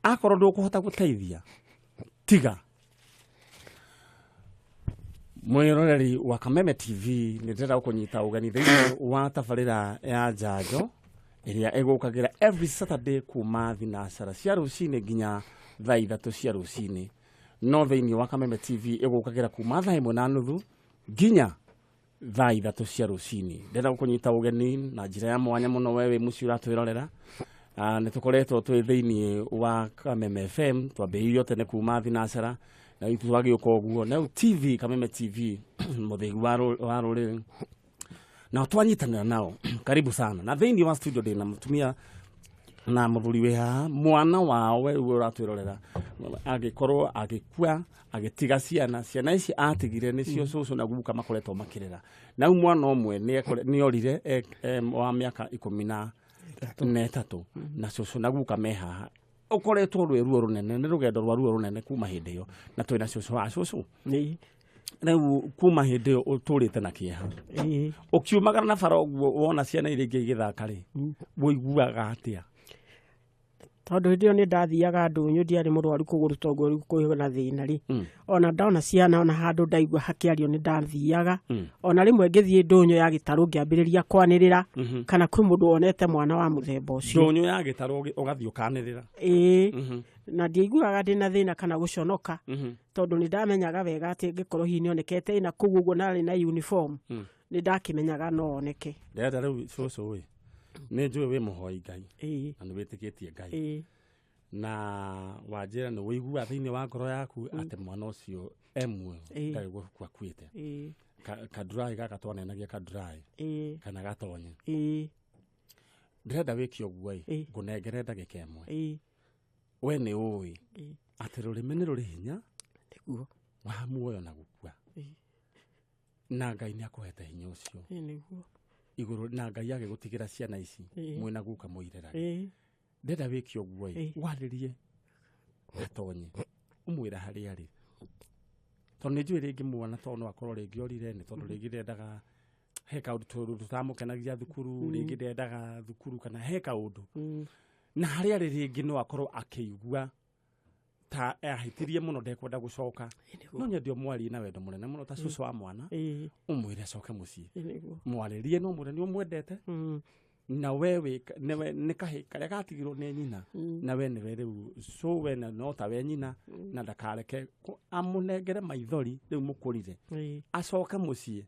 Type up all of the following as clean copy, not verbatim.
Akorwo ndũkũhota gũteithia, tiga. Mwĩroreri wa Kameme TV, nĩ ndĩrenda gũkũnyita ũgeni thĩinĩ wa tabarĩra ya Njanjo ĩrĩa ĩgũkagĩra every Saturday kuma 3:00 cia rũcinĩ nginya thaa 3 cia rũcinĩ. No thĩinĩ wa Kameme TV ĩgũkagĩra kuma 1:30 nginya thaa 3 cia rũcinĩ. Ndĩrenda gũkũnyita ũgeni na njĩra ya mwanya mũno, we wĩ mũciĩ ũratwĩrorera. Nĩ tũkoretwo twĩ thĩinĩ wa Kameme FM, twambĩrĩirio tene kuma 3:00 na rĩu twagĩũka ũguo na rĩu TV, Kameme TV, mũthĩgi wa rũrĩrĩ, na twanyitanĩra nao. Karibu sana. Na thĩinĩ wa studio ndĩna mũtumia na mũthuri wĩ haha, mwana wao we ũguo ũratwĩrorera agĩkorwo agĩkua agĩtiga ciana. Ciana ici atigire nĩcio cũcũ na guka makoretwo makĩrera. Na rĩu mwana ũmwe nĩ orire wa mĩaka 13, na cũcũ na guka me haha. Ũkoretwo rwĩ ruo rũnene, nĩ rũgendo rwa ruo rũnene kuma hĩndĩ ĩyo, na twĩna cũcũ wa cũcũ. Rĩu kuma hĩndĩ ĩyo ũtũrĩte na kĩeha. Ũkiumagara na bara ũguo wona ciana iria ingĩ igĩthaka rĩ, ũiguaga atĩa? Tondũ hĩndĩ ĩyo nĩ ndathiaga ndũnyũ, ndiarĩ mũrwaru kũgũrũ toguo rĩu kwĩ na thĩna rĩ, ona ndona ciana, ona handũ ndaigua hakĩario, nĩ ndathiaga. Ona rĩmwe ngĩthiĩ ndũnyũ ya gĩtarũ ngĩambĩrĩria kwanĩrĩra kana kwĩ mũndũ wonete mwana wa mũthemba ũcio. Ndũnyũ ya gĩtarũ ũgathiĩ ũkanĩrĩra? Ĩĩ. Na ndiaiguaga ndĩna thĩna kana gũconoka, tondũ nĩ ndamenyaga wega atĩ ngĩkorwo hihi nĩonekete ĩna kũu ũguo narĩ na uniform, nĩ ndakĩmenyaga no oneke. Ndĩrenda rĩu cũcũ ĩ, nĩ njũĩ wĩ mũhoi Ngai na nĩ wĩtĩkĩtie Ngai, na wanjĩra nĩ wĩigua thĩinĩ wa ngoro yaku atĩ mwana ũcio e muoyo, ndarĩ gũkua akuĩte. Kandurai gaka twanenagia, kandurai kana gatonye, ndĩrenda wĩke ũguo ĩ, ngũnengere ndagĩka 1. We nĩ ũĩ atĩ rũrĩmĩ nĩ rũrĩ hinya wa muoyo na gũkua, na Ngai nĩ akũhete hinya ũcio igũrũ, na Ngai agĩgũtigĩra ciana ici mwĩna guka mũirerage. Ndĩrenda wĩke ũguo ĩ, warĩrie gatonye, ũmwĩre harĩa arĩ, tondũ nĩ njũĩ rĩngĩ mwana tondũ no akorwo rĩngĩ orire nĩ tondũ rĩngĩ ndendaga, he kaũndũ tondũ tũtamũkenagia thukuru, rĩngĩ ndendaga thukuru kana he kaũndũ. Na harĩa arĩ rĩngĩ no akorwo akĩigua ta ahĩtirie mũno, ndekwenda gũcoka. No nyende ũmwarie na wendo mũnene mũno ta cũcũ wa mwana, ũmwĩre acoke mũciĩ. Mwarĩrie no mwĩre nĩ ũmwendete, na we wĩ nĩwe nĩ kahĩ karĩa gatigirwo nĩ nyina, na we nĩwe rĩu cũ, we no ta we nyina, na ndakareke amũnengere maithori rĩu mũkũrire. Acoke mũciĩ,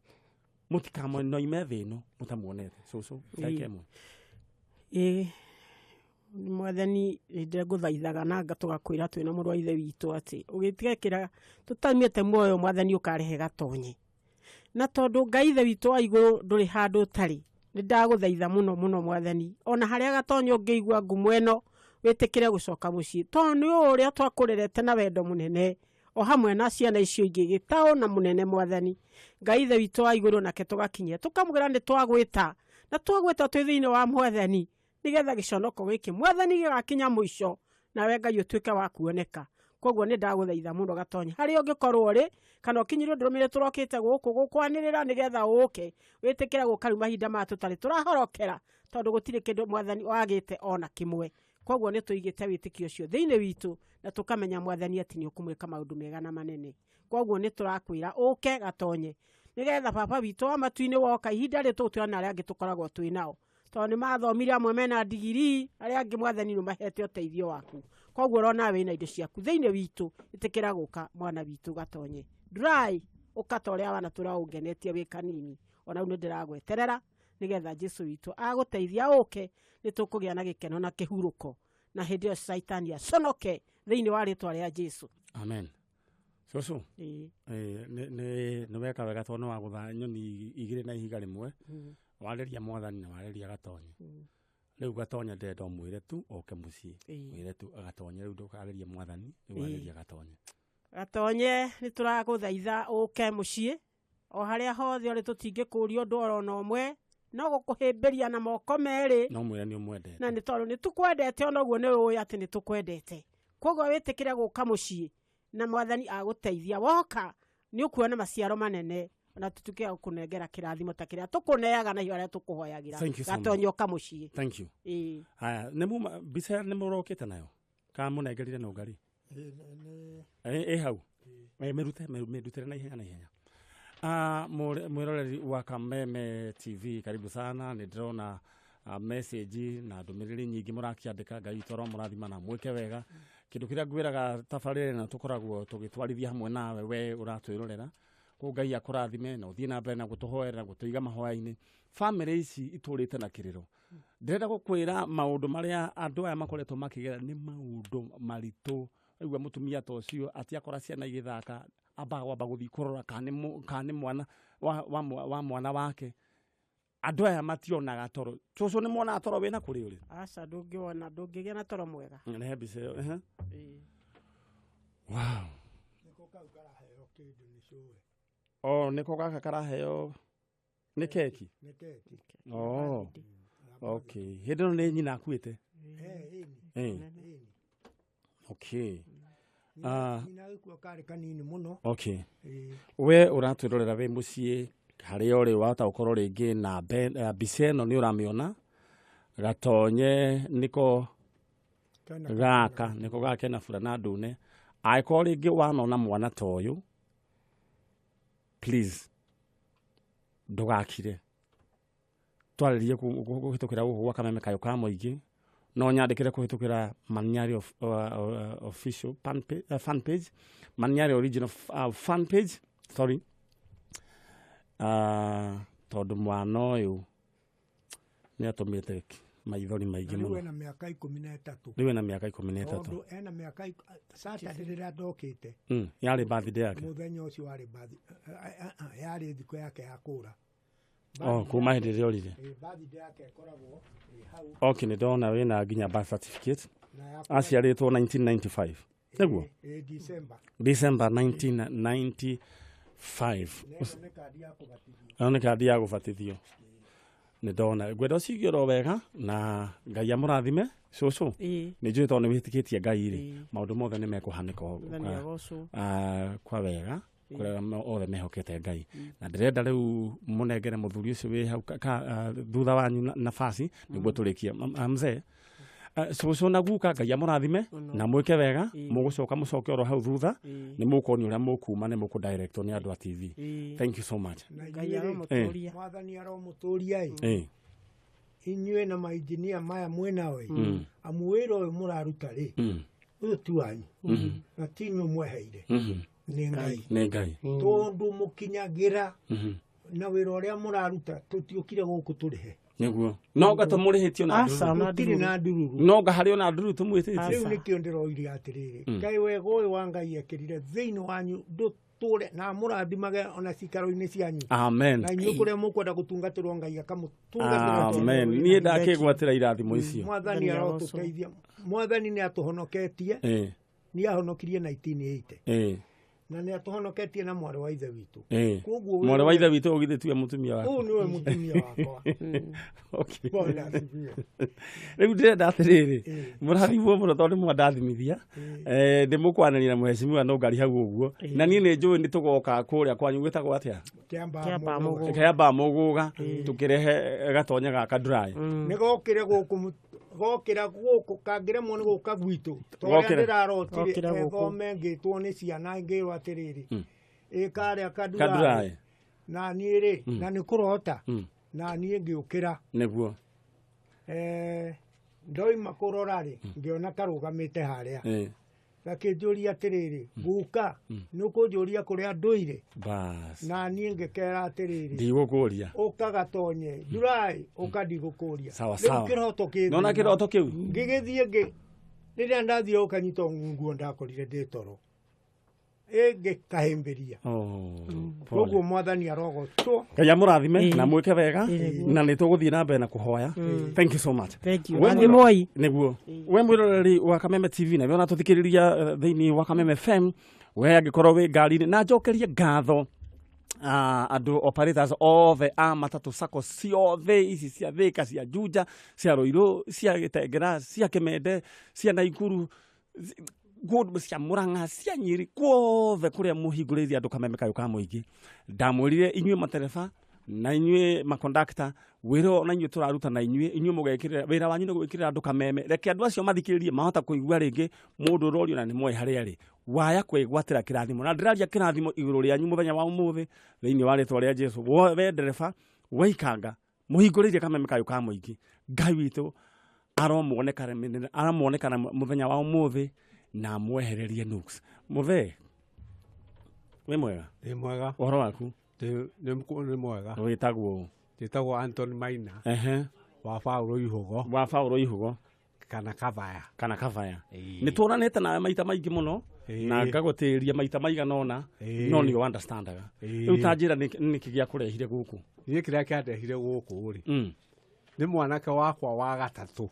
mũtikamoime thĩ ĩno mũtamuonete. Cũcũ, ndagĩka 1. Ĩĩ, Mwathani, nĩ ngũthaithaga na tũgakwĩra twĩna mũrũ wa ithe witũ atĩ ũgĩtigekĩra tũtaumĩte muoyo, Mwathani, ũkarehe gatonye. Na tondũ Ngai ithe witũ wa igũrũ ndũrĩ handũ ũtarĩ, nĩ ndagũthaitha mũno mũno, Mwathani, ona harĩa gatonye ũngĩigua ngumo ĩno, wĩtĩkĩre gũcoka mũciĩ, tondũ nĩ ũũ ũrĩa twakũrerete na wendo mũnene o hamwe na ciana icio ingĩ gĩtaũ na mũnene. Mwathani Ngai ithe witũ wa igũrũ, nake tũgakinyia tũkamwĩra nĩ twagwĩta na twagwĩta twĩ thĩinĩ wa Mwathani, nĩgetha gĩconoko gĩkĩ, Mwathani, gĩgakinya mũico, nawe Ngai ũtuĩke wa kuoneka. Koguo nĩ ndagũthaitha mũno, gatonye, harĩa ũngĩkorwo ũrĩ kana ũkinyĩrio ndũrũmĩrĩre tũrokĩte gũkũ gũkwanĩrĩra, nĩgetha ũke wĩtĩkĩre gũka rĩu mahinda maya tũtarĩ tũrahorokera, tondũ gũtirĩ kĩndũ, Mwathani, wagĩte ona kĩmwe. Koguo nĩ tũigĩte wĩtĩkio ũcio thĩinĩ witũ na tũkamenya, Mwathani, atĩ nĩ ũkũmwĩka maũndũ mega na manene. Koguo nĩ tũrakwĩra ũke gatonye, nĩgetha Baba witũ wa matu-inĩ woka ihinda rĩ tũgũtwĩra na arĩa angĩ tũkoragwo twĩ nao, tondũ nĩ mathomire, amwe mena ndigiri, arĩa angĩ, Mwathani, nĩ mahete ũteithio waku. Koguo ũrona wĩna indo ciaku thĩinĩ witũ, ĩtĩkĩra gũka, mwana witũ gatonye dry, ũka ta ũrĩa wana tũraũngenetie wĩ kanini. Ona rĩu nĩ ndĩragweterera, nĩgetha Jesu witũ agũteithia ũke, nĩ tũkũgĩa na gĩkeno na kĩhurũko, na hĩndĩ ĩyo Caitani aconoke thĩinĩ wa rĩtwa rĩa Jesu. Amen, cũcũ. Nĩ weka wega tondũ nĩ wagũtha nyoni igĩrĩ na ihiga rĩmwe. Warĩria Mwathani na warĩria gatonye. Rĩu gatonye ndĩrenda ũmwĩre tu oke mũciĩ. Mwĩre tu agatonye. Rĩu ndũkarĩrie Mwathani, rĩu warĩria gatonye. Gatonye, nĩ tũragũthaitha ũke mũciĩ o harĩa hothe ũrĩ. Tũtingĩkũria ũndũ oro na ũmwe, no gũkũhĩmbĩria na moko merĩ. No mwĩre nĩ ũmwendete. Na nĩ tondũ nĩ tũkwendete, ona ũguo nĩ ũĩ atĩ nĩ tũkwendete. Koguo wĩtĩkĩre gũka mũciĩ, na Mwathani agũteithia woka nĩ ũkuona maciaro manene, na tũtuĩke a gũkũnengera kĩrathimo ta kĩrĩa tũkũneaga na arĩa tũkũhoyagĩra. Thank you so much. Gatonye, ũka mũciĩ. Thank you. Ĩĩ. Haya, nĩ muma mbica nĩ mũrokĩte nayo? Kamũnengerire nũngari ĩ hau mĩrute mĩrutĩre na ihenya na ihenya. Mwĩroreri wa Kameme TV, karibu sana. Nĩ ndĩrona message na ndũmĩrĩri nyingĩ mũrakĩandĩka. Ngai witũ aromũrathima na mwĩke wega. Kĩndũ kĩrĩa ngwĩraga tabarĩra ĩno tũkoragwo tũgĩtwarithia hamwe nawe we ũratwĩrorera, koguo Ngai akũrathime na ũthiĩ na mbere na gũtũhoera na gũtũiga mahoya-inĩ. Bamĩrĩ ici itũrĩte na kĩrĩro. Ndĩrenda gũkwĩra maũndũ marĩa andũ aya makoretwo makĩgera nĩ maũndũ maritũ. Aigua mũtumia ta ũcio atĩ akora ciana igĩthaka ambaga kwamba gũthiĩ kũrora kana nĩ mwana wa mwana wake. Andũ aya mationaga toro. Cũcũ nĩ monaga toro wĩna kũrĩ ũrĩ? Aca, ndũngĩwona, ndũngĩgĩa na toro mwega. Rehe mbica ĩyo. Wow. Nĩko kau karaheo kĩndũ nĩ cũwe. Oh, nĩko gaka karaheo nĩ keki? Nĩ keki. Oh. Okay. Hĩndĩ ĩno nĩ nyina akuĩte? Ĩni. Okay. Nyina agĩkua karĩ kanini mũno. Okay. We ũratwĩrorera wĩ mũciĩ harĩa ũrĩ wahota gũkorwo rĩngĩ na mbica ĩno nĩ ũramĩona. Gatonye nĩko gaka nĩko gaka kena burana ndune. Angĩkorwo rĩngĩ wanona mwana ta ũyũ, please ndũgakire. Twarĩrie kũhĩtũkĩra gũkũ gwa Kameme Kayũ ka Mũingĩ. No nyandĩkĩre kũhĩtũkĩra Maniari official fan page, Maniari original fan page, sorry. Tondũ mwana ũyũ nĩ atũmĩte maithori maingĩ mũno. Rĩu ena mĩaka 13. Rĩu ena mĩaka 13. Tondũ ena mĩaka Saturday rĩrĩa ndokĩte. Yarĩ birthday yake. Mũthenya ũcio warĩ birthday, yarĩ thikũ yake ya kũra. Oh, kuma hĩndĩ ĩrĩa ũrire. Birthday yake ĩkoragwo hau. Okay, nĩ ndona wĩna nginya birth certificate. Aciarĩtwo 1995. Nĩguo? December. December 1995. Ĩno nĩ kandi ya kũbatithio. Nĩ ndona. Ngwenda ũcigĩrwo wega na Ngai amũrathime. Cũcũ, nĩ njũĩ tondũ nĩ wĩtĩkĩtie Ngai rĩ, maũndũ mothe nĩ mekũhanĩka kwa wega kũrĩa othe mehokete Ngai. Na ndĩrenda rĩu mũnengere mũthuri ũcio wĩ hau thutha wanyu nafasi nĩguo tũrĩkie. Mzee, cũcũ na guka Ngai amũrathime na mwĩke wega. Mũgũcoka mũcoke oro hau thutha nĩ mũkuonio ũrĩa mũkuma nĩ mũkũdirectwo nĩ andũ a TV. Thank you so much. Ngai aromũtũria. Mwathani aromũtũria ĩ. Inyuĩ na mainjinia maya mwĩnao ĩ, amu wĩra ũyũ mũraruta rĩ, ũyũ ti wanyu na ti inyuĩ mweheire, nĩ Ngai. Nĩ Ngai. Tondũ mũkinyagĩra na wĩra ũrĩa mũraruta tũtiũkire gũkũ tũrĩhe. Nĩguo. No nga tũmũrĩhĩtio na ndururu. Tũtirĩ na ndururu. No nga harĩ ona ndururu tũmwĩtĩtie. Rĩu nĩkĩo ndĩroirie atĩrĩrĩ, Ngai wega ũyũ wa Ngai ekĩrire thĩinĩ wanyu ndũtũre na mũrathimage ona cikaro-inĩ cianyu. Amen. Na inyuĩ kũrĩa mũkwenda gũtungatĩrwo Ngai akamũtungatĩra. Amen. Niĩ ndakĩgwatĩra irathimo icio. Mwathani arotũteithia. Mwathani nĩ atũhonoketie. Nĩ ahonokirie 1980. Na nĩ atũhonoketie na mwarĩ wa ithe witũ. Koguo mwarĩ wa ithe witũ ũgithĩ tiwe mũtumia waku. Ũyũ nĩwe mũtumia wakwa. Okay. Rĩu ndĩrenda atĩrĩrĩ, mũrathimwo mũno tondũ nĩ mwandathimithia. Ndĩmũkwanĩria na mheshimiwa Nũngari hau ũguo. Na niĩ nĩ njũĩ nĩ tũgoka kũrĩa kwanyu gwĩtagwo atĩa? Kĩambaa Mũgũga tũkĩrehe gatonya gaka dry. Nĩ gokĩre gũkũ gokĩra gũkũ kangĩremwo nĩ gũka gwitũ. Tondũ ndĩrarotire ethome ngĩtwo nĩ ciana ngĩrwo atĩrĩrĩ, ĩ karĩa kaduraĩ. Na niĩ rĩ, na nĩ kũrota, na niĩ ngĩũkĩra. Nĩguo. Ndoima kũrora rĩ, ngĩona karũgamĩte harĩa. Gakĩnjũria atĩrĩrĩ, guka, nĩ ũkũnjũria kũrĩa ndũire? Na niĩ ngĩkera atĩrĩrĩ, ndigũkũria. Ũka gatonye, nduraĩ, ũka ndigũkũria. Sawa sawa. Rĩu kĩroto kĩ. Nona kĩroto kĩu? Ngĩgĩthiĩ ngĩ rĩrĩa ndathiĩ ũkanyita nguo ndakorire ndĩ toro. Ngĩkahĩmbĩria. Koguo Mwathani arogocwo. Ngai amũrathime na mwĩke wega na nĩ tũgũthiĩ na mbere na kũhoya. Thank you so much. Thank you. Rathimoi. Nĩguo. We mwĩroreri wa Kameme TV na we ũratũthikĩrĩria thĩinĩ wa Kameme FM, we angĩkorwo wĩ ngari-inĩ na njokerie ngatho andũ operators othe a matatũ sacco ciothe ici cia Thika, cia Juja, cia Ruiru, cia Gĩtengera, cia Kĩmende, cia Naikuru, cia Murang'a, cia Nyeri, kuothe kũrĩa mũhingũrĩire andũ Kameme Kayũ ka Mũingĩ. Ndamwĩrire inyuĩ matereba Na inyuĩ makondakta wĩra na inyuĩ tũraruta na inyuĩ inyuĩ mũgekĩrĩra wĩra wanyu nĩ gwĩkĩrĩra andũ kameme. Reke andũ acio mathikĩrĩrie mahota kũigua rĩngĩ mũndũ ũrorio na nĩ moĩ harĩa arĩ. Waya kwĩgwatĩra kĩrathimo. Na ndĩraria kĩrathimo igũrũ rĩanyu mũthenya wa ũmũthĩ thĩinĩ wa rĩtwa rĩa Jesu. We ndereba weikanga mũhingũrĩire kameme kayũ ka mũingĩ. Ngai witũ aromuonekana mũthenya wa ũmũthĩ na amwehererie nuks. Mũthee wĩ mwega? Ndĩ mwega. Ũhoro waku? Nĩ mwega. Wĩtagwo? Njĩtagwo Anthony Maina. Wa Paũlũ Ihugo. Wa Paũlũ Ihugo. Kana Kabaya. Kana Kabaya. Nĩ tuonanĩte nawe maita maingĩ mũno na ngagũtĩria maita maigana ũna no nĩ understandaga. Rĩu ta njĩra nĩkĩ gĩakũrehire gũkũ? Niĩ kĩrĩa kĩandehire gũkũ rĩ nĩ mwanake wakwa wa gatatũ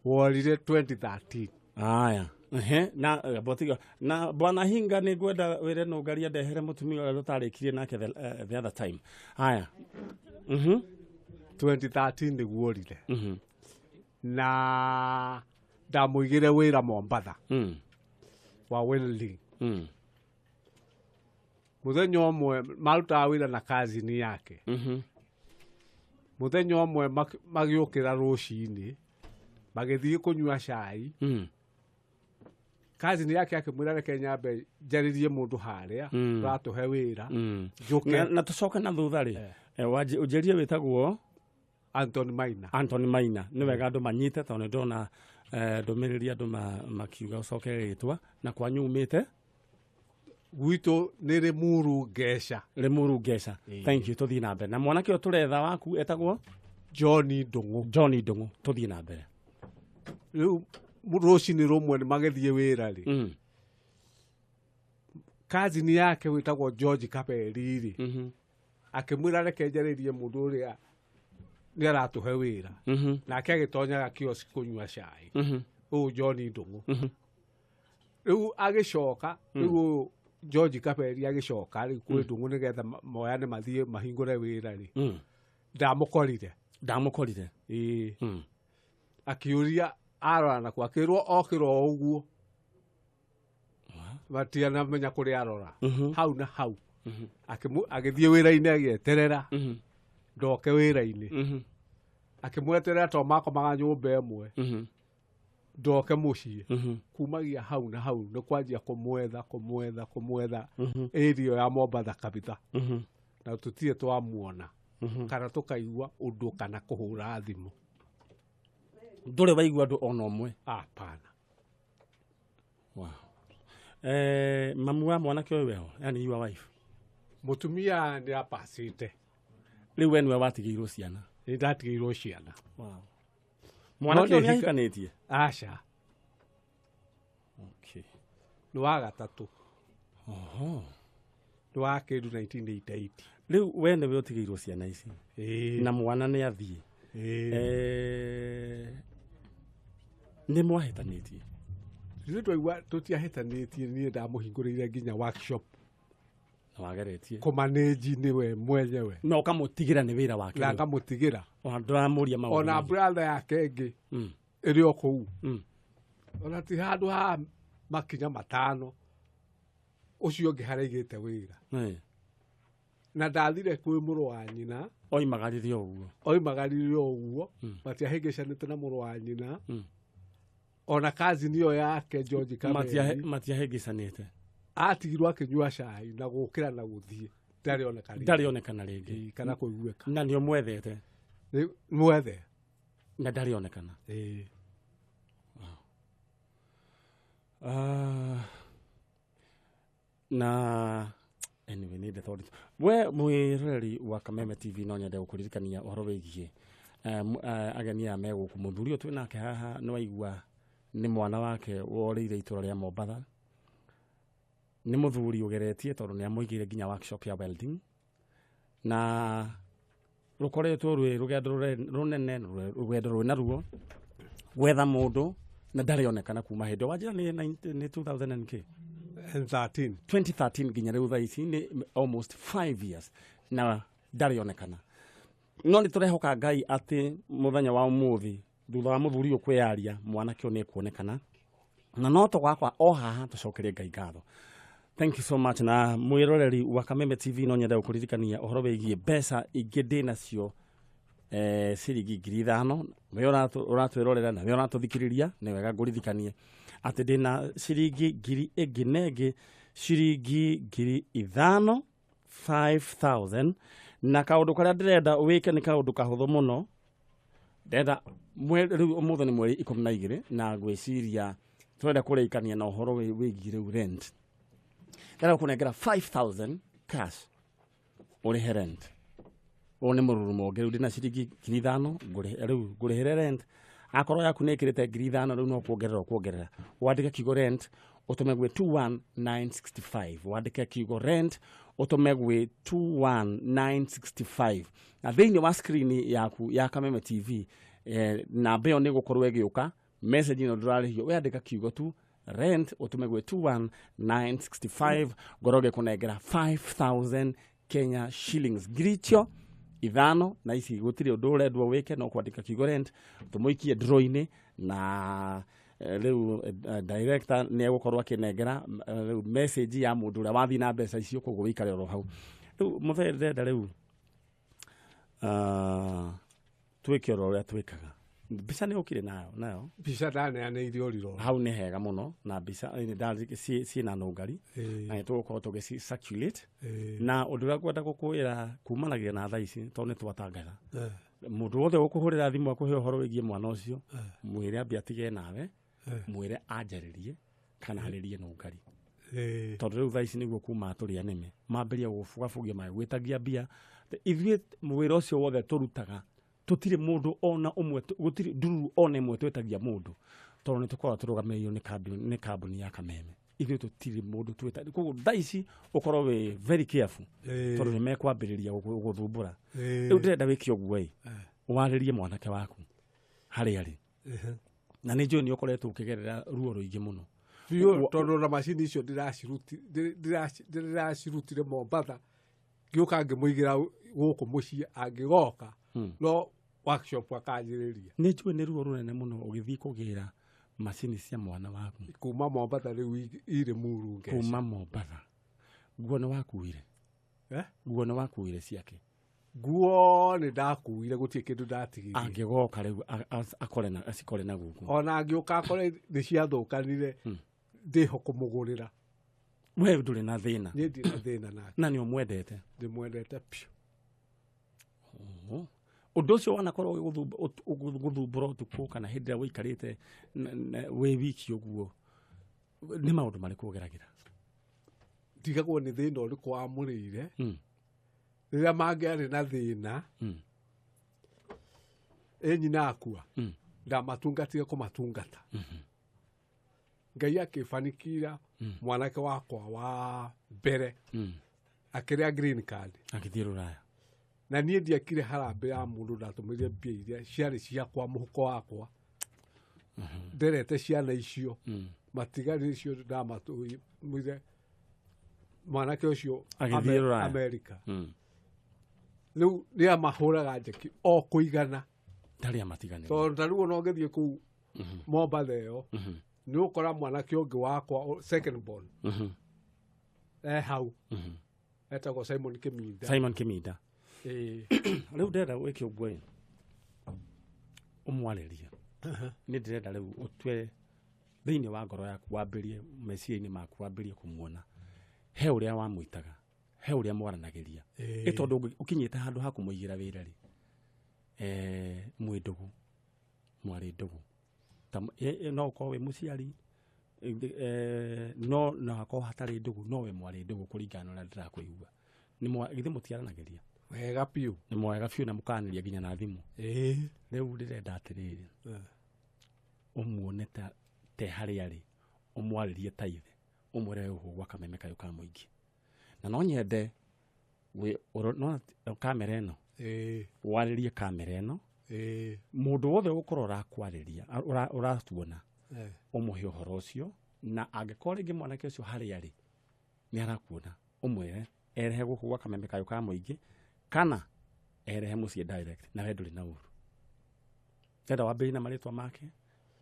worire 2013. Aya. Na botiga na bwana Hinga nĩ ngwenda wĩre nũngaria ndehere mũtumia ũrĩa tũtarĩkirie nake the other time. Aya. 2013 nĩguo orire. Na ndamũigĩre wĩra Mombatha wa welding. Mũthenya ũmwe marutaga wĩra na kazini yake. Mũthenya ũmwe magĩũkĩra rũcinĩ magĩthiĩ kũnyua cai. Kazini yake akĩmwĩra reke nyambe njarĩrie mũndũ harĩa ũratũhe wĩra njũke. Na tũcoke na thutha rĩ ũnjĩrie wĩtagwo Anthony Maina. Anthony Maina. Nĩ wega andũ manyite tondũ nĩ ndona ndũmĩrĩri andũ makiuga ũcoke rĩtwa. Na kwanyu umĩte? Gwitũ nĩ Limuru Ngeca. Limuru Ngeca. Thank you. Tũthiĩ na mbere. Na mwanake ũyũ tũretha waku etagwo? Johnny Ndung'u. Johnny Ndung'u. Tũthiĩ na mbere. Rĩu rũcinĩ rũmwe nĩ magĩthiĩ wĩra rĩ kazini yake wĩtagwo George Kaberi rĩ akĩmwĩra reke njarĩrie mũndũ ũrĩa nĩ aratũhe wĩra. Nake agĩtonyaga kiosk kũnyua cai. Ũyũ Johnny Ndung'u. Rĩu agĩcoka rĩu George Kaberi agĩcoka rĩu kwĩ Ndung'u nĩgetha moyane mathiĩ mahingũre wĩra rĩ ndamũkorire. Ndamũkorire. Ĩĩ. Akĩũria arora nakuo akĩrwo okĩra o ũguo matianamenya kũrĩa arora hau na hau. Agĩthiĩ wĩra-inĩ agĩeterera ndoke wĩra-inĩ. Akĩmweterera tondũ makomaga nyũmba ĩmwe ndoke mũciĩ. Kumagia hau na hau nĩ kwanjia kũmwetha kũmwetha kũmwetha area ya Mombatha kabitha. Na tũtirĩ twamuona kana tũkaigua ũndũ kana kũhũra thimũ. Ndũrĩ waigua andũ ona ũmwe? Hapana. Wow. Mamu wa mwanake ũyũ weho, yani your wife? Mũtumia nĩ apacĩte. Rĩu we nĩwe watigĩirwo ciana? Nĩ ndatigĩirwo ciana. Wow. Mwanake ũyũ nĩ ahikanĩtie? Aca. Okay. Nĩ wa gatatũ. Oho. Nĩ wa kĩndũ 1988. Rĩu we nĩwe ũtigĩirwo ciana ici? Na mwana nĩ athiĩ? Nĩ mwahĩtanĩtie? Ithuĩ twaigua tũtiahĩtanĩtie, niĩ ndamũhingũrĩire nginya workshop. Na wageretie? Kũmanĩnji nĩwe mwenyewe. Na ũkamũtigĩra nĩ wĩra wake? Na ngamũtigĩra. Ona ndũramũria maũndũ. Ona brother yake ĩngĩ ĩrĩ o kũu. Ona ti handũ ha makinya matano ũcio ũngĩ haraigĩte wĩra. Na ndathire kwĩ mũrũ wa nyina. Oimagarire o ũguo. Oimagarire o ũguo. Matiahĩngĩcanĩte na mũrũ wa nyina. Ona kazini ĩyo yake George Kaberi matiahĩngĩcanĩte. Atigirwo akĩnyua cai na gũkĩra na gũthiĩ. Ndarĩ onekana rĩngĩ. Ndarĩ onekana rĩngĩ. Kana kũiguĩka. Na nĩ ũmwethete? Nĩ mwethe. Na ndarĩ onekana? Ĩĩ. Na anyway nĩ ndeto nditũ. We mwĩroreri wa Kameme TV no nyende gũkũririkania ũhoro wĩgiĩ ageni aya me gũkũ. Mũthuri ũyũ twĩ nake haha nĩ waigua nĩ mwana wake worĩire itũra rĩa Mombatha. Nĩ mũthuri ũgeretie tondũ nĩ amũigĩire nginya workshop ya welding. Na rũkoretwo rwĩ rũgendo rũnene, rũgendo rwĩna ruo gwetha mũndũ na ndarĩ onekana kuma hĩndĩ. Wanjĩra nĩ 2000 and k? 2013 nginya rĩu thaa ici nĩ almost 5 years na ndarĩ onekana. No nĩ tũrehoka Ngai atĩ mũthenya wa ũmũthĩ thutha wa mũthuri ũyũ kwĩyaria mwanake ũyũ nĩ ekuonekana. Na no tũgakwa o haha tũcokerie Ngai ngatho. Thank you so much. Na mwiroreri wa Kameme TV no nyende gũkũririkania ũhoro wĩgiĩ mbeca ingĩ ndĩ nacio ciringi 5,000. We ũratwĩrorera na we ũratũthikĩrĩria, nĩ wega ngũririkanie atĩ ndĩna ciringi ngiri ĩngĩ na ĩngĩ, ciringi 5,000, 5,000. Na kaũndũ karĩa ndĩrenda wĩke nĩ kaũndũ kahũthũ mũno. Ndĩrenda rĩu ũmũthĩ nĩ mweri 12 na ngwĩciria tũrenda kũrĩkania na ũhoro wĩgiĩ rĩu rent. Ndĩrenda gũkũnengera 5,000 cash ũrĩhe rent. Ũyũ nĩ mũrurumo ũngĩ. Rĩu ndĩna ciringi 5,000 rĩu ngũrĩhĩre rent. Akorwo yaku nĩ ĩkĩrĩte 5,000 rĩu no kuongerera ũkuongerera. Wandĩke kiugo rent ũtũme gwĩ 21965. Wandĩke kiugo rent ũtũme gwĩ 21965. Na thĩinĩ wa screen yaku ya Kameme TV namba ĩyo nĩ gũkorwo ĩgĩũka, message ĩno ndũrarĩhio, wandĩka kiugo tu rent ũtũme gwĩ 21965, ngorwo ngĩkũnengera 5,000 Kenya shillings. Ngiri icio ithano na ici gũtirĩ ũndũ ũrendwo wĩke no kwandĩka kiugo rent tũmũikie draw-inĩ na rĩu director nĩ egũkorwo akĩnengera rĩu message ya mũndũ ũrĩa wathiĩ na mbeca icio, koguo wĩikare oro hau. Rĩu mũthee ndĩrenda rĩu twĩke oro ũrĩa twĩkaga. Mbica nĩ ũkire nayo mbica ndaneanĩire ũriro hau nĩ hega mũno, na mbica ciĩna nũngari na nĩ tũgũkorwo tũgĩci circulate. Na ũndũ ũrĩa ngwenda gũkwĩra kumanagia na thaa ici tondũ nĩ twatangatha, mũndũ wothe ũkũhũrĩra thimũ akũhe ũhoro wĩgiĩ mwana ũcio, mwĩre ambe atige nawe, mwĩre anjarĩrie kana arĩrie nũngari. Tondũ rĩu thaa ici nĩguo kuma tũrĩ anene mambĩrĩria gũbugabugia magĩgwĩtagia mbia. Ithuĩ wĩra ũcio wothe tũrutaga tũtirĩ mũndũ ona ũmwe, gũtirĩ ndururu ona ĩmwe twĩtagia mũndũ, tondũ nĩ tũkoragwo tũrũgamĩrĩirwo nĩ kambuni ya Kameme. Ithuĩ tũtirĩ mũndũ twĩtagia. Koguo thaa ici ũkorwo wĩ very careful tondũ nĩ mekwambĩrĩria gũgũthumbũra. Rĩu ndĩrenda wĩke ũguo ĩ, warĩrie mwanake waku harĩa arĩ. Na nĩ njũĩ nĩ ũkoretwo ũkĩgerera ruo rũingĩ mũno biũ, tondũ na macini icio ndĩracirutire Mombatha, ngĩũka ngĩmũigĩra gũkũ mũciĩ, angĩgoka no workshop akanjĩrĩria. Nĩ njũĩ nĩ ruo rũnene mũno ũgĩthiĩ kũgĩra macini cia mwana waku kuma Mombatha, rĩu irĩ Muru ngeca. Kuma Mombatha. Nguo nĩ wakuire? Nguo nĩ wakuire ciake? Nguo nĩ ndakuire, gũtirĩ kĩndũ ndatigirie. Angĩgoka rĩu akore na acikore na gũkũ. Ona angĩũka akore nĩ ciathũkanire, ndĩho kũmũgũrĩra. We ndũrĩ na thĩna? Niĩ ndirĩ na thĩna nake. Na nĩ ũmwendete? Ndĩmwendete biũ. Ũndũ ũcio wanakorwo ũgĩgũthumbũra ũtukũ kana hĩndĩ ĩrĩa wĩikarĩte wĩ wiki ũguo, nĩ maũndũ marĩkũ ũgeragĩra? Ndigagwo nĩ thĩna ũrĩkũ wamũrĩire. Rĩrĩa mangĩarĩ na thĩna, ĩ nyina akua, ndamatungatire kũmatungata. Ngai akĩbanikira mwanake wakwa wa mbere akĩrĩa green card, agĩthiĩ Rũraya. Na niĩ ndiekire harambĩ ya mũndũ, ndatũmĩrire mbia iria ciarĩ ciakwa mũhuko wakwa. Nderete ciana icio matigari icio ndamatũmire mwanake ũcio Amerika. Rĩu nĩ amahũraga njeki o kũigana, ndarĩ amatiganĩria. Tondũ ta rĩu ona ũngĩthiĩ kũu Mombatha ĩyo, nĩ ũkora mwanake ũngĩ wakwa second born hau etagwo Simon Kĩminda. Simon Kĩminda. Rĩu ndĩrenda wĩke ũguo ĩ, ũmwarĩrie. Nĩ ndĩrenda rĩu ũtue thĩinĩ wa ngoro yaku, wambĩrie meciria-inĩ maku, wambĩrie kũmuona he ũrĩa wamwĩtaga, he ũrĩa mwaranagĩria. Ĩ tondũ ũkinyĩte handũ ha kũmũigĩra wĩra rĩ, mwĩ ndũgũ, mwarĩ ndũgũ. No ũkorwo wĩ mũciari, no no hakorwo hatarĩ ndũgũ, no we mwarĩ ndũgũ kũringana na ũrĩa ndĩrakũigua. Githĩ mũtiaranagĩria? Wega biũ. Nĩ mwega biũ na mũkaranĩria nginya na thimũ. Rĩu ndĩrenda atĩrĩrĩ, ũmuone te harĩa arĩ, ũmwarĩrie ta ithe, ũmwĩre gũkũ gwa Kameme kayũ ka mũingĩ. Na no nyende no kamera ĩno, warĩrie kamera ĩno, mũndũ wothe ũgũkorwo ũrakwarĩria, ũratuona, ũmũhe ũhoro ũcio, na angĩkorwo rĩngĩ mwanake ũcio harĩa arĩ nĩ arakuona, ũmwĩre erehe gũkũ gwa Kameme kayũ ka mũingĩ, kana erehe mũciĩ direct, na we ndũrĩ na ũru. Ndĩrenda wambĩrĩrie na marĩtwa make,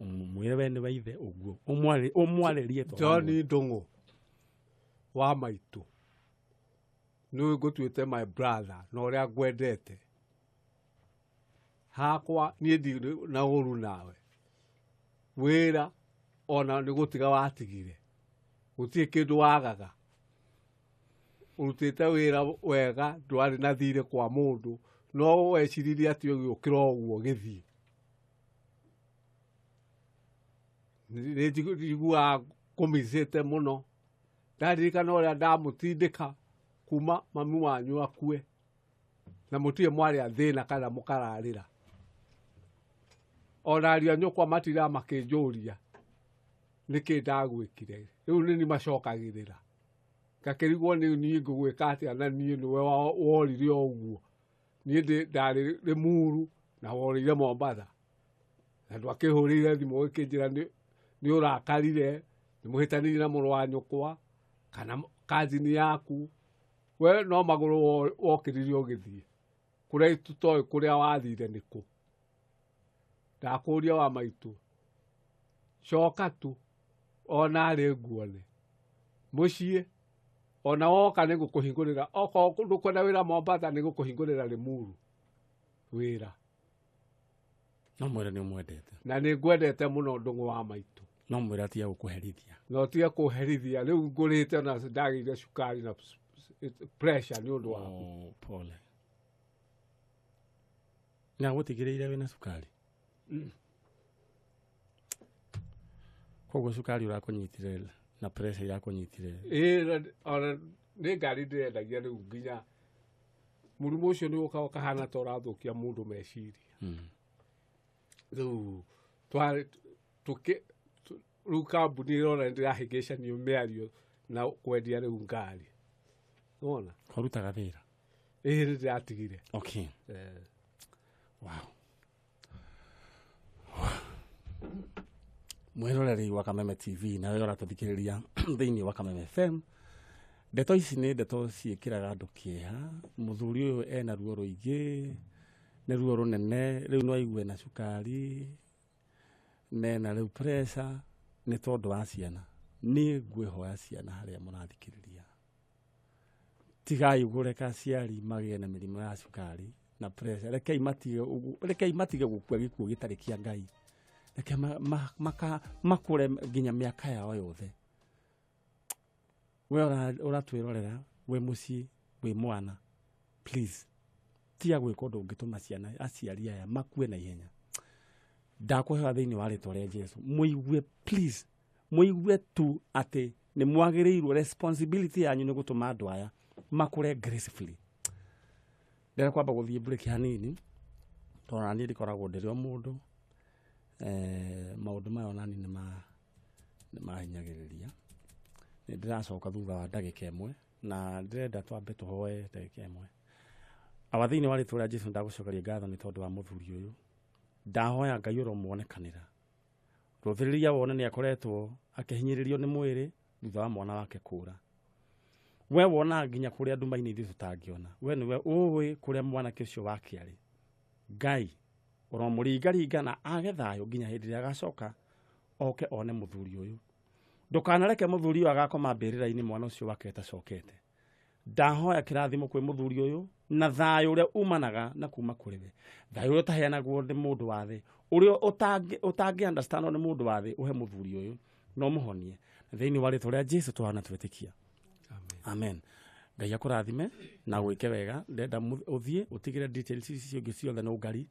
mwĩre we nĩ wa ithe ũguo, ũmwarĩrie John Ndũng'ũ Wa maitũ, nĩ ngũtuĩte my brother na ũrĩa ngwendete. Hakwa niĩ ndirĩ na ũru nawe. Wĩra ona nĩ gũtiga watigire. Gũtirĩ kĩndũ wagaga. Ũrutĩte wĩra wega, ndwarĩ na thirĩ kwa mũndũ, no weciririe atĩ ũgĩũkĩra ũguo gĩthiĩ. Nĩ njiguaga ngũmicĩte mũno. Ndaririkana ũrĩa ndamũtindĩka kuma mami wanyu akue, na mũtirĩ mwarĩa thĩna kana mũkararĩra. Ona ariũ a nyũkwa matiraga makĩnjũria nĩkĩ ndagwĩkire. Rĩu nĩ niĩ macokagĩrĩra. Ngakĩrigwo nĩ niĩ ngũgwĩka atĩa na niĩ nĩwe worire o ũguo. Niĩ ndarĩ Limuru na worĩire Mombatha. Na ndwakĩhũrĩire thimũ ũgĩkĩnjĩra nĩ ũrakarire, nĩ mũhĩtanirie na mũrũ wa nyũkwa kana kazini yaku. We no magũrũ wokĩririe ũgĩthiĩ. Kũrĩa tũtoĩ kũrĩa wathire nĩkũ. Ndakũria wa maitũ, coka tu ona arĩ nguone. Mũciĩ ona woka nĩ ngũkũhingũrĩra, okorwo ndũkwenda wĩra Mombatha nĩ ngũkũhingũrĩra Limuru wĩra. No mwĩre nĩ ũmwendete. Na nĩ ngwendete mũno ndũng'ũ wa maitũ. No mwĩre atige gũkũherithia. No atige kũherithia. Rĩu ngũrĩte na ndagĩire cukari na pressure nĩ ũndũ waku. Oh, pole. Nĩ agũtigĩrĩire wĩna cukari? Koguo cukari ũrakũnyitire na pressure irakũnyitire. Ĩĩ, ona nĩ ngari ndĩrendagia rĩu nginya mũrimũ ũcio nĩ ũkaga ũkahana ta ũrathũkia mũndũ meciria. Rĩu rĩu kambuni ĩrona nĩ ndĩrahĩngĩcanio mĩario na kwendia rĩu ngari. Wona? Kwarutaga wĩra? Ĩĩ, nĩ ndĩratigire. Okay. Wow. Mwĩroreri wa Kameme TV nawe ũratũthikĩrĩria thĩinĩ wa Kameme FM. Ndeto ici nĩ ndeto ciĩkĩraga andũ kĩeha. Mũthuri ũyũ ena ruo rũingĩ, nĩ ruo rũnene, rĩu no aigue na cukari, nena rĩu pressure, nĩ tondũ wa ciana. Niĩ ngwĩhoya ciana harĩa mũrathikĩrĩria, tigai kũreka aciari magĩe na mĩrimũ ya cukari na pressure. Rekei matige gũkua gĩkuũ gĩtarĩ kĩa Ngai. Reke makũre nginya mĩaka yao yothe. We ũratwĩrorera wĩ mũciĩ, wĩ mwana, please tiga gwĩka ũndũ ũngĩtũma ciana aciari aya makue na ihenya. Ndakũhewa thĩinĩ wa rĩtwa rĩa Jesu, mũigue please, mũigue tu atĩ nĩ mwagĩrĩirwo, responsibility yanyu nĩ gũtũma andũ aya makũre gracefully. Ndĩrenda kwamba gũthiĩ break hanini, tondũ naniĩ ndikoragwo ndĩrĩ o mũndũ. Maũndũ maya onani nĩ mahinyagĩrĩria. Nĩ ndĩracoka thutha wa ndagĩka ĩmwe, na ndĩrenda twambe tũhoe ndagĩka ĩmwe. Awa thĩinĩ wa rĩtwa rĩa Jesu ndagũcokeria ngatho nĩ tondũ wa mũthuri ũyũ. Ndahoya Ngai ũromuonekanĩra. Rũthĩrĩria wone nĩ akoretwo akĩhinyĩrĩrio nĩ mwĩrĩ thutha wa mwana wake kũra. We wona nginya kũrĩa nduma-inĩ ithuĩ tũtangĩona. We nĩwe ũĩ kũrĩa mwanake ũcio wake arĩ. Ngai ũromũringaringa na age thayũ nginya hĩndĩ ĩrĩa agacoka oke one mũthuri ũyũ. Ndũkanareke mũthuri ũyũ agakoma mbĩrĩra-inĩ mwana ũcio wake atacokete. Ndahoya kĩrathimo kwĩ mũthuri ũyũ na thayũ ũrĩa umanaga na kuma kũrĩ we. Thayũ ũrĩa ũtaheanagwo nĩ mũndũ wa thĩ, ũrĩa ũtangĩ understand nĩ mũndũ wa thĩ, ũhe mũthuri ũyũ na ũmũhonie. Thĩinĩ wa rĩtwa rĩa Jesu twana twĩtĩkia. Amen. Ngai akũrathime na gwĩke wega. Ndenda ũthiĩ ũtigĩre details icio ingĩ ciothe na ũngari.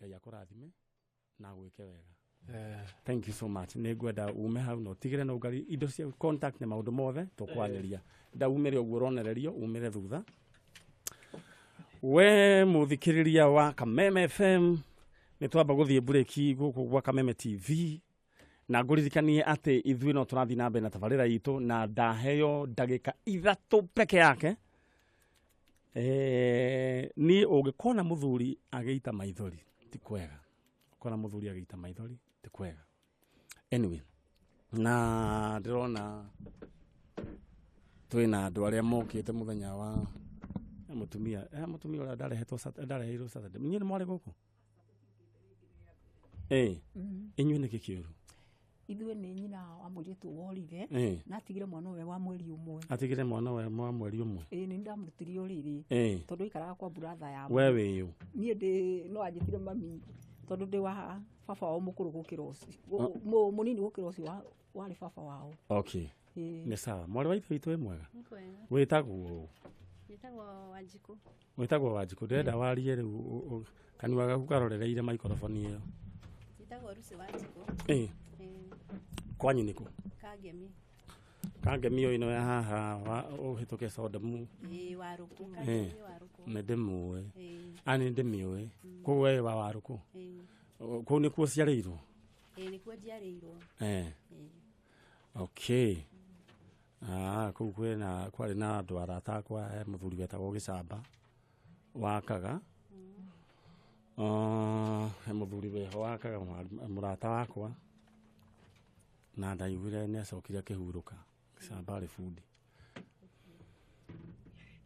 Ngai akũrathime na gwĩke wega. Thank you so much. Nĩ ngwenda ume hau na ũtigĩre na ũngari indo cia contact na maũndũ mothe tũkwanĩria. Nda umĩre ũguo ũronererio, umĩre thutha. We mũthikĩrĩria wa Kameme FM, nĩ twamba gũthiĩ break gũkũ gwa Kameme TV, na ngũririkanie atĩ ithuĩ no tũrathiĩ na mbere na tabarĩra itũ, na ndaheo ndagĩka 3 peke yake Niĩ ũngĩkona mũthuri agĩita maithori ti kwega. Ũkona mũthuri agĩita maithori ti kwega. Anyway, na ndĩrona twĩna andũ arĩa mokĩte mũthenya wa mũtumia mũtumia ũrĩa ndarehetwo ndareheirwo Saturday. Inyuĩ nĩ mwarĩ gũkũ? Inyuĩ nĩkĩ kĩũru? Ithuĩ nĩ nyina wa mũirĩtu worire na atigire mwana ũyũ wa mweri ũmwe. Atigire mwana wa mweri ũmwe? Ĩĩ, nĩ ndamũrutirie ũrĩrĩ tondũ aikaraga kwa buratha ya We wĩyũ? Niĩ ndĩ no anjĩtire mami tondũ ndĩ wa baba wao mũkũrũ gũkĩra ũcio, mũnini gũkĩra ũcio warĩ baba wao. Okay. Nĩ sawa. Mwarĩ wa ithe witũ wĩ mwega? Wĩtagwo? Njĩtagwo Wanjikũ. Wĩtagwo Wanjikũ. Ndĩrenda warie rĩu kanua gaku karorereire microphone ĩyo. Njĩtagwo Lucy Wanjikũ. Kwanyu nĩkũ? Kangemi. Kangemi ĩno ya haha ũhĩtũke Sodemu. Ĩĩ, Warũkũ. Kangemi Warũkũ. Nĩ ndĩmũĩ. Nĩ ndĩmĩũĩ. Koguo we wa Warũkũ? Kũu nĩkuo ũciarĩirwo? Ĩĩ, nĩkuo njiarĩirwo. Okay. Kũu kwĩna kwarĩ na andũ arata akwa, he mũthuri wetagwo Gĩcamba wakaga. He mũthuri wĩho wakaga mũrata wakwa na ndaiguire nĩ acokire akĩhurũka. Gĩcamba arĩ bundi.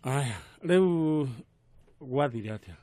Aya, rĩu gwathire atĩa?